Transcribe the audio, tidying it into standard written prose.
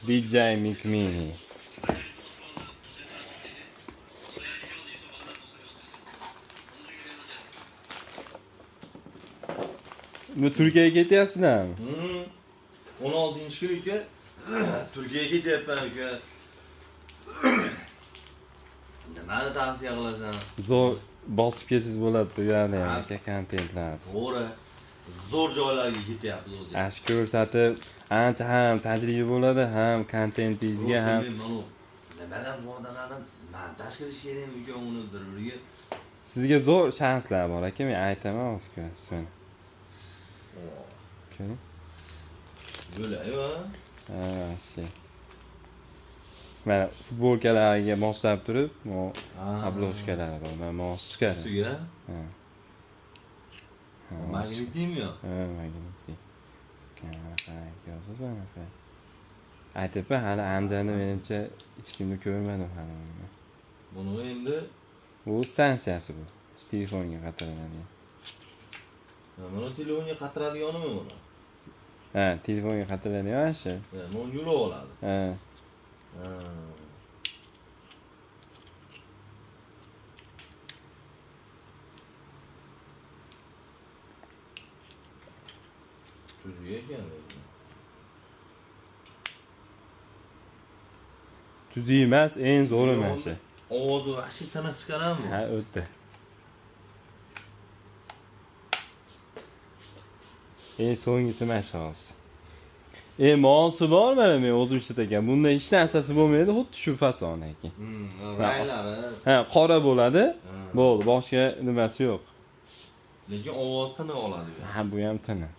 DJI Mic Mini. Bu Turkiyaga ketyapsizlarmi? 16 kun uka Turkiyaga ketyapman uka. Nimani tavsiya qilasan? Zo'r bosib kelsangiz bo'ladi bu ham aka kontentlar. To'g'ri. Zo'r joylarga ketyapmiz o'zi. Ash ko'rsatib ancha ham tajriba bo'ladi, ham kontentingizga ham. Nimadan foydalanib montaj qilish kerak uka uni bir-biriga. Sizga zo'r shanslar bor aka, men aytaman hozir ko'rasiz mana. Ko'ring. Bo'ladi-yu. Ha, shu. Mana futbolkalarga moslab turib, bu obложkalari bor. Mana mos chiqadi. Ustiga. Ha. Magnitmi yo? Ha, magnitli. Ko'rasiz mana. Aytyapman, hali Anjani menimcha hech kimni ko'rmadim hali buni. Buni endi bu stansiyasi bu. Telefonga qatiriladigan. Buni telefonga qatiradiganimi buni? Ha, telefonga qatiriladigan shu. Ha, buni yulab oladi. Ha. Ha. Tuzuk ekan lekin. Tuzuk emas, eng zo'ri mana shu. Ovozi vahshiy tiniq chiqaradimi? Ha, o'tdi. Eng so'nggisi mana shu hozir. Mosi bor mana men o'zim ishlatagan. Bunda hech narsasi bo'lmaydi, xuddi shu fason aka. Ranglari. Ha, qora bo'ladi. Bo'ldi, boshqa nimasi yo'q. Lekin ovoz tiniq oladi. Ha, bu ham tiniq.